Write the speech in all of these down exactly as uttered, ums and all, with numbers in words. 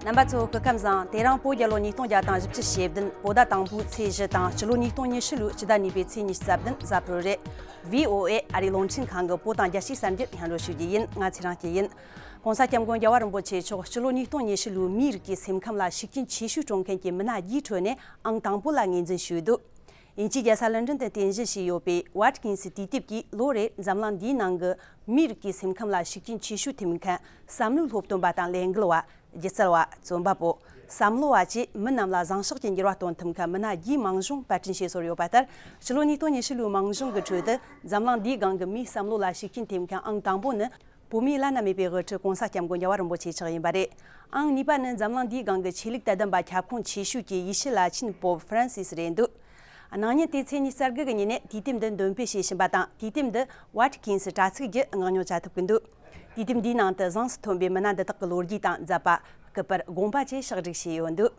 རྣམ་པ་ཚོ་སྐུ་ཁམས་བཟང་། དེ་རིང་བོད་རྒྱལ་ལོ་ཉིས་སྟོང་བརྒྱ་དང་བཞི་བཅུ་ཞེ་བདུན། བོད་ཟླ་དང་པོའི་ཚེས་བཞི་དང་། སྤྱི་ལོ་ཉིས་སྟོང་ཉི་ཤུ་ལོའི་སྤྱི་ཟླ་གཉིས་པའི་ཚེས་ཉི་ཤུ་རྩ་བདུན། གཟའ་ཕུར་བུ་རེད། བྷི་ཨོ་ཨེ་ཨ་རིའི་རླུང་འཕྲིན་ཁང་གི་བོད་དང་རྒྱལ་སྤྱིའི་གསར་འགྱུར་སྙན་སྒྲོན་ཞུ་རྒྱུ་ཡིན། ང་ཚེ་རིང་སྐྱིད་ཡིན། ྋགོང་ས་ྋསྐྱབས་མགོན་རྒྱལ་བ་རིན་པོ་ཆེ་མཆོག་སྤྱི་ལོ་ཉིས་སྟོང་ཉི་ཤུ་ལོའི་མིའི་རིགས་ཀྱི་སེམས་ཁམས་ལ་ཤུགས་རྐྱེན་ཆེ་ཤོས་སྤྲོད་མཁན་གྱི་མི་སྣ་བརྒྱད་ཁྲོད་ནས་ཨང་དང་པོ་ལ་ངོས་འཛིན་ཞུས་འདུག །དབྱིན་ཇིའི་རྒྱལ་ས་ལན་ཀྲན་དུ་རྟེན་གཞི་བྱས་ཡོད་པའི་ཝཊ་ཀིན་སི་དུས་དེབ་ཀྱིས་ལོ་རེར་འཛམ་གླིང་འདིའི་ནང་གི་མིའི་རིགས་ཀྱི་སེམས་ཁམས་ལ་ཤུགས་རྐྱེན་ཆེ་ཤོས་ཐེབས་མཁན་བསམ་བློའི་སློབ་སྟོན་པ་དང་ལས་འགུལ་བ། སྒྱུ་རྩལ་བ། རྩོམ་པ་པོ། བསམ་བློ་བ་བཅས་མི་རྣམས་ལ་བཟང་ཕྱོགས་ཀྱི་འགྱུར་བ་གཏོང་ཐུབ་མཁན་མི་སྣ་བརྒྱའི་མང་གཞུང་པར་སྐྲུན་བྱས་སོར་ཡོད་པ་ལྟར། ཕྱི་ལོ་ཉིས་སྟོང་ཉི་ཤུ་ལོའི་མང་གཞུང་གི་ཁྲོད་དུ་འཛམ་གླིང་འདིའི་སྒང་གི་མིའི་བསམ་བློ་ལ་ཤུགས་རྐྱེན་ཐེབས་མཁན་ཨང་དང་པོ་ནི། བོད་མིའི་བླ་ན་མེད་པའི་དབུ་ཁྲིད་ྋགོང་ས་ྋསྐྱབས་མགོན་རྒྱལ་བ་རིན་པོ་ཆེ་མཆོག་ཡིན་པ་རེད། ཨང་གཉིས་པ་ནི་འཛམ་གླིང་འདིའི་སྒང་གི་ཆོས་ལུགས་དད་ལྡན་པ་ཁྱབ་ཁོངས་ཆེ་ཤོས་ཀྱི་ཡེ་ཤུ་བླ་ཆེན་པོབ་ཧྥ་རན་སིས་རེད་འདུག །གནངས་ཉིན་ཏེ་ཚེས་ཉི་ཤུ་རྩ་དགུ་གི་ཉིན་ནས་དུས་དེབ་འདི་འདོན་སྤེལ་བྱེད་བཞིན་པ་དང་། དུས་དེབ་འདི་ཝཊ་ཀིན་སི་དྲ་ཚིགས་བརྒྱུད་མངགས་ཉོ་བྱ་ཐུབ་ཀྱི་འདུག །དུས་དེབ་འདིའི་ནང་དུ་གཟེངས་སུ་ཐོན་པའི་མི་སྣ་འདི་དག་གི་ལོ་རྒྱུས་དང་མཛད་པ། སྐུ་པར། དགོངས་པ་བཅས་ཕྱག་བསྒྲིགས་བྱས་ཡོད་འདུག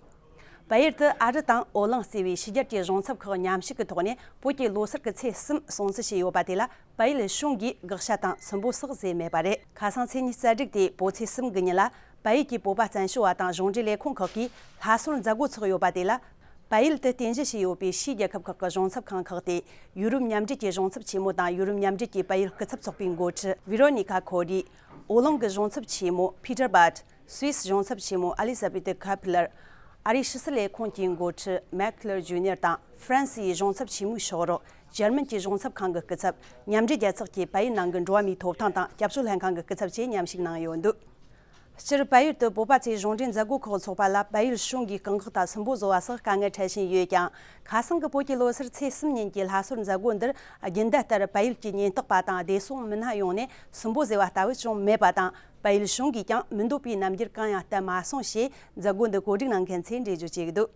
།བལ་ཡུལ་དུ་ཨ་རི་དང་ཨོ་གླིང་ཟེར་བའི་ཕྱི་རྒྱལ་གྱི་གཞུང་ཚབ་ཁག་མཉམ་ཞུགས་ཀྱི་ཐོག་ནས་བོད་ཀྱི་ལོ་སར་གྱི་ཚེས་གསུམ་སྲུང་བརྩི་བྱས་ཡོད་པ་དེ་ལ། བལ་ཡུལ་གཞུང་གིས་དགག་བྱ་དང་སུན་པོ་སོགས་བཟོས་མེད་པ་རེད། ཁ་སང་ཚེས་ཉི་ཤུ་རྩ་དྲུག་སྟེ་བོད་ཚེས་གསུམ་གྱི་ཉིན་ལ། བལ་ཡུལ་གྱི་བོད་པ་བཙན་བྱོལ་བ་དང་གཞུང་འབྲེལ་ལས་ཁུངས་ཁག་གིས་ལྷ་གསོལ་མཛད་སྒོ་ཚོགས་ཡོད་པ་དེ་ལ། བལ་ཡུལ་དུ་རྟེན་གཞི་བྱས་ཡོད་པའི་ཕྱིའི་རྒྱལ་ཁབ་ཁག་གི་གཞུང་ཚབ་ཁང་ཁག་སྟེ། ཡུ་རོབ་མཉམ་འབྲེལ་གྱི་གཞུང་ཚབ་ཆེན་མོ་དང་ཡུ་རོབ་མཉམ་འབྲེལ་གྱི་བལ་ཡུལ་སྐུ་ཚབ་ཚོགས་པའི་འགོ་ཁྲིད་ཝི་རོ་ནི་ཁ་ཁོ་རི། ཨོ་གླིང་གི་གཞུང་ཚབ་ཆེན་མོ་ཕི་ཏར་བཱཊ། སུད་སི་གཞུང་ཚབ་ཆེན་མོ་ཨ་ལི་ཟ་བེ་ཏི་ཁ་པི་ལར། ཨ་རིའི་ཕྱི་སྲིད་ལས་ཁུངས་ཀྱི་འགོ་ཁྲིད་མེག་ཁི་ལར་ཇུ་ནི་ཡར་དང་། ཧྥ་རན་སིའི་གཞུང་ཚབ་ཆེན་མོའི་ཕྱོགས་རོགས། འཇར་མན་གྱི་གཞུང་ཚབ་ཁང་གི་སྐུ་ཚབ། མཉམ་འབྲེལ་རྒྱལ་ཚོགས་ཀྱི་བལ་ཡུལ་ནང་གི་འགྲོ་བ་མིའི་ཐོབ་ཐང་དང་སྐྱབས་བཅོལ་ལྷན་ཁང་གི་སྐུ་ཚབ་བཅས་མཉམ་ཞུགས་གནང་ཡོད་འདུག །སྤྱིར་བལ་ཡུལ་དུ་བོད་པ་ཚོས་གཞུང་འབྲེལ་མཛད་སྒོ་ཁག་ཚོགས་པ་ལ་བལ་ཡུལ་གཞུང་གིས་བཀག་འགོག་དང་སུན་པོ་བཟོ་བ་སོགས་དཀའ་ངལ་འཕྲད་བཞིན་ཡོད་ཀྱང་། ཁ་སང་གི་བོད་ཀྱི་ལོ་སར་ཚེས་གསུམ་ཉིན་གྱི་ལྷ་གསོལ་མཛད་སྒོ་འདིར། རྒྱུན་ཟླ་ལྟར་བལ་ཡུལ་གྱི་ཉེན་རྟོག་པ་དང་བདེ་སྲུང་མི་སྣ་ཡོང་ནས་སུན་པོ་བཟོས་པ་ལྟ་བུ་བྱུང་མེད་པ་དང་། བལ་ཡུལ་གཞུང་གིས་ཀྱང་མི་འདོད་པའི་རྣམ་འགྱུར་གང་ཡང་བསྟན་མ་སོང་ཞེས་མཛད་སྒོ་འདི་གོ་སྒྲིག་གནང་མཁན་ཚོས་འགྲེལ་བརྗོད་བྱེད་ཀྱི་འདུག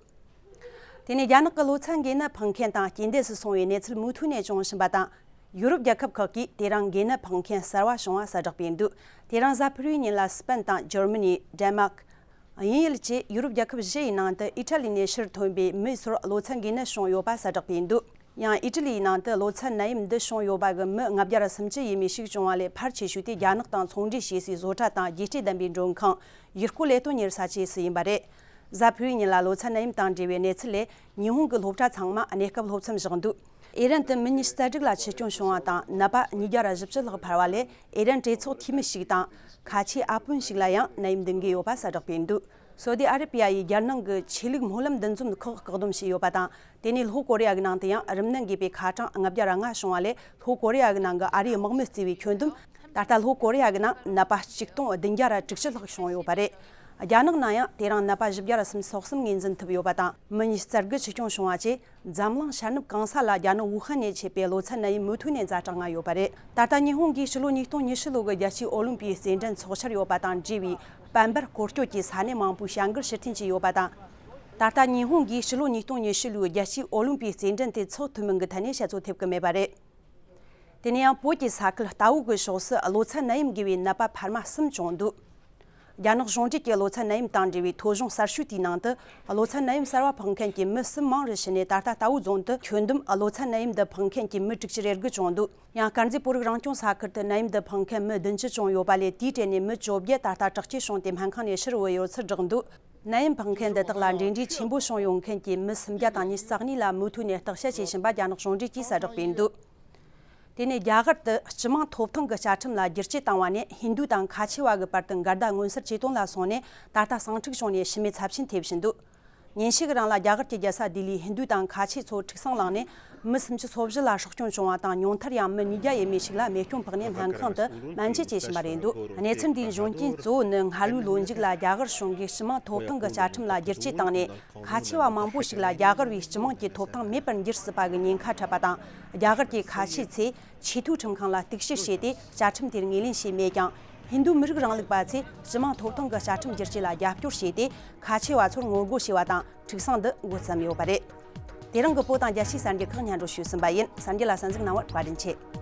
།དེ་ནས་རྒྱ་ནག་གི་ལོ་ཚད་འགོས་ནད་འཕངས་མཁན་དང་རྐྱེན་འདས་སུ་སོང་བའི་གནས་ཚུལ་མུ་མཐུད་ནས་བྱུང་བཞིན་པ་དང་། ཡུ་རོབ་རྒྱལ་ཁབ་ཁག་གིས་དེ་རིང་འགོས་ནད་འཕངས་མཁན་གསར་བ་བྱུང་བ་གསལ་བསྒྲགས་བྱས་འདུག །དེ་རིང་གཟའ་ཕུར་བུའི་ཉིན་ལ་སི་པན་དང་འཇར་མ་ནི། ཌེན་མཱག །དབྱིན་ཡུལ་བཅས་ཡུ་རོབ་རྒྱལ་ཁབ་བཞི་ཡི་ནང་དུ་ཨི་ཊ་ལི་ནས་ཕྱིར་ཐོན་པའི་མི་ཚོར་ལོ་ཚད་འགོས་ནད་བྱུང་ཡོད་པ་གསལ་བསྒྲགས་བྱས་འདུག །ཡང་ཨི་ཊ་ལིའི་ནང་དུ་ལོ་ཚད་ནད་ཡམས་འདི་བྱུང་ཡོད་པ་གི་མི་ལྔ་བརྒྱ་ར་སུམ་ཅུ་ཡས་མས་ཤིག་བྱུང་བ་ལས་ཕལ་ཆེ་ཤོས་དེ་རྒྱ་ནག་དང་ཚོང་འབྲེལ་བྱེད་སའི་བཟོ་གྲྭ་དང་རྒྱས་སྤྲོས་ལྡན་པའི་མགྲོན་ཁང་། ཡུལ་སྐོར་ལས་དོན་གཉེར་ས་བཅས་སུ་ཡིན་པ་རེད། གཟའ་ཕུར་བུའི་ཉིན་ལ་ལོ་ཚད་ནད་ཡམས་དང་འབྲེལ་བའི་གནས་ཚུལ་ལས། ཉི་ཧོང་གི་སློབ་གྲྭ་ཚང་མ་གནས་སྐབས་སློབ་མཚམས་བཞག་འདུག །ཨེ་རན་དུ་མི་ཉི་ཤུ་རྩ་དྲུག་ལ་འཆི་སྐྱོན་བྱུང་བ་དང་། ནད་པ་ཉིས་བརྒྱ་ར་བཞི་བཅུ་ལྷག་འཕར་བ་ལས། ཨེ་རན་གྲོས་ཚོགས་འཐུས་མི་ཞིག་དང་། ཁ་ཆེའི་ཨ་དཔོན་ཞིག་ལ་ཡང་ནད་ཡམས་འདི་འགོས་ཡོད་པ་གསལ་བསྒྲགས་བྱས་འདུག །སོ་ཏི་ཨ་རི་པི་ཡ་ཡིས་རྒྱལ་ནང་གི་ཆོས་ལུགས་སྨོན་ལམ་འདུ་འཛོམས་ཁག་བཀག་སྡོམ་བྱས་ཡོད་པ་དང་། དེ་ནས་ལྷོ་ཀོ་རི་ཡ་གི་ནང་དུ་ཡང་རིམས་ནད་འགོས་པའི་ཁ་གྲངས་ལྔ་བརྒྱ་ར་ལྔ་བྱུང་བ་ལས། ལྷོ་ཀོ་རི་ཡ་གི་ནང་གི་ཨ་རིའི་དམག་མི་བརྩི་བའི་ཁྱོན་བསྡོམས། ད་ལྟ་ལྷོ་ཀོ་རི་ཡ་གི་ནང་ནད་པ་ཆིག་སྟོང་བདུན་བརྒྱ་ར་དྲུག་ཅུ་ལྷག་བྱུང་ཡོད་པ་རེད། རྒྱ་ནག་ནང་ཡང་དེ་རིང་ནད་པ་བཞི་བརྒྱ་ར་སུམ་ཅུ་སོ་གསུམ་ངོས་འཛིན་ཐུབ་ཡོད་པ་དང་། མི་ཉི་ཤུ་རྩ་དགུ་འཆི་སྐྱོན་བྱུང་བ་བཅས། འཛམ་གླིང་ཤར་ནུབ་གང་ས་ལ་རྒྱ་ནག་ཝུ་ཧན་ནས་མཆེད་པའི་ལོ་ཚད་ནད་ཡམས་མུ་མཐུད་ནས་ཛ་དྲག་མངའ་ཡོད་པ་རེད། ད་ལྟ་ཉི་ཧོང་གིས་ཕྱི་ལོ་ཉིས་སྟོང་ཉི་ཤུ་ལོ་གི་རྒྱལ་སྤྱིའི་ཨོ་ལིམ་པིའི་རྩེད་འགྲན་འཚོགས་འཆར་ཡོད་པ་དང་འབྲེལ་བའི་པད་འབར་སྐོར་སྐྱོད་ཀྱི་ས་གནས་མང་པོའི་བྱ་འགུལ་ཕྱིར་འཐེན་བྱས་ཡོད་པ་དང་། ད་ལྟ་ཉི་ཧོང་གིས་ཕྱི་ལོ་ཉིས་སྟོང་ཉི་ཤུ་ལོའི་རྒྱལ་སྤྱིའི་ཨོ་ལིམ་པིའི་རྩེད་འགྲན་དེ་འཚོགས་ཐུབ་མིན་གྱི་ཐད་ནས་བཤད་ཚོད་ཐེབས་ཀྱི་མེད་པ་རེད། དེ་ནས་ཡང་བོད་ཀྱི་ས་ཁུལ་རྟའུ་གི་ཕྱོགས་སུ་ལོ་ཚད་ནད་ཡམས་འགོས་པའི་ནད་པ་འཕར་མ་གསུམ་བྱུང་འདུག །རྒྱ་ནག་གཞུང་འབྲེལ་གྱི་ལོ་ཚད་ནད་ཡམས་དང་འབྲེལ་བའི་ཐོ་གཞུང་གསར་ཤོས་དེའི་ནང་དུ། ལོ་ཚད་ནད་ཡམས་གསར་བ་འཕངས་མཁན་གྱི་མི་གསུམ་མང་རུ་ཕྱིན་ནས། ད་ལྟ་རྟའུ་རྫོང་དུ་ཁྱོན་བསྡོམས་ལོ་ཚད་ནད་ཡམས་འདི་འཕངས་མཁན་གྱི་མི་དྲུག་ཅུ་རེ་དགུ་བྱུང་འདུག །ཡང་དཀར་མཛེས་བོད་རིགས་རང་སྐྱོང་ས་ཁུལ་དུ་ནད་ཡམས་འདི་འཕངས་མཁན་མི་བདུན་ཅུ་བྱུང་ཡོད་པ་ལས། དེའི་གྲས་ནས་མི་བཅོ་བརྒྱད་ད་ལྟ་དྲག་སྐྱེད་བྱུང་སྟེ་སྨན་ཁང་ནས་ཕྱིར་བུད་ཡོད་ཚུལ་བསྒྲགས་འདུག །ནད་ཡམས་འཕངས་མཁན་འདི་དག་ལ་འབྲེལ་འདྲིས་ཆེན་པོ་བྱུང་ཡོད་མཁན་གྱི་མི་སུམ་བརྒྱ་དང་ཉི་ཤུ་རྩ་གཉིས་ལ་མུ་མཐུད་ནས་བརྟག་དཔྱད་བྱེད་བཞིན་པ་རྒྱ་ནག་གཞུང་འབྲེལ་གྱིས་གསལ་བསྒྲགས་བྱས་འདུག ། དེ་ནས་རྒྱ་གར་དུ་སྤྱི་དམངས་ཐོབ་ཐང་གི་བཅའ་ཁྲིམས་ལ་བསྒྱུར་བཅོས་བཏང་བ་ནས། ཧིན་རྡུ་དང་ཁ་ཆེ་བ་གི་བར་དུ་འགལ་ཟླ་མངོན་གསལ་ཇེ་དོན་ལ་སོང་ནས། ད་ལྟ་ཟིང་འཁྲུག་བྱུང་ནས་ཤི་རྨས་ཚབས་ཆེན་ཐེབས་བཞིན་འདུག ། ཉིན་ཞིག་རིང་ལ་རྒྱ་གར་གྱི་རྒྱལ་ས་ལྡི་ལིའི་ཧིན་རྡུ་དང་ཁ་ཆེ་ཚོ་དྲུག་སང་ལངས་ནས་མི་སུམ་ཅུ་སོ་བཞི་ལ་སྲོག་སྐྱོན་བྱུང་བ་དང་། ཉུང་མཐར་ཡང་མི་ཉིས་བརྒྱ་ཡས་མས་ཤིག་ལ་རྨས་སྐྱོན་ཕོག་ནས་སྨན་ཁང་དུ་སྨན་བཅོས་བྱེད་བཞིན་པ་རེད་འདུག ། གནས་ཚུལ་འདིའི་འབྱུང་རྐྱེན་གཙོ་བོ་ནི། སྔ་ལོའི་ལོ་མཇུག་ལ་རྒྱ་གར་གཞུང་གིས་སྤྱི་དམངས་ཐོབ་ཐང་གི་བཅའ་ཁྲིམས་ལ་བསྒྱུར་བཅོས་བཏང་ནས། ཁ་ཆེ་བ་མང་པོ་ཞིག་ལ་རྒྱ་གར་བའི་སྤྱི་དམངས་ཀྱི་ཐོབ་ཐང་མེད་པར་འགྱུར་སྲིད་པ་གི་ཉེན་ཁ་འཕྲད་པ་དང་། རྒྱ་གར་གྱི་ཁ་ཆེ་ཚོས་ཆེས་མཐོའི་ཁྲིམས་ཁང་ལ་གཏུག་བཤེར་བྱས་ཏེ། བཅའ་ཁྲིམས་དེར་ངོས་ལེན་བྱས་མེད་ཀྱང་། ཧིན་རྡུ་མི་རིགས་རིང་ལུགས་པ་ཚོས་སྤྱི་དམངས་ཐོབ་ཐང་གི་བཅའ་ཁྲིམས་བསྒྱུར་བཅོས་ལ་རྒྱབ་སྐྱོར་བྱས་ཏེ། ཁ་ཆེ་བ་ཚོར་ངོ་རྒོལ་བྱས་པ་དང་། དྲུག་སང་འདི་འགོ་བརྩམས་ཡོད་པ་རེད། དེ་རིང་གི་བོད་དང་རྒྱལ་སྤྱིའི་གསར་འགྱུར་ཁག་སྙན་སྒྲོན་ཞུས་ཟིན་པ་ཡིན། གསར་འགྱུར་ལ་གསན་གཟིགས་གནང་བར་བཀའ་དྲིན་ཆེ།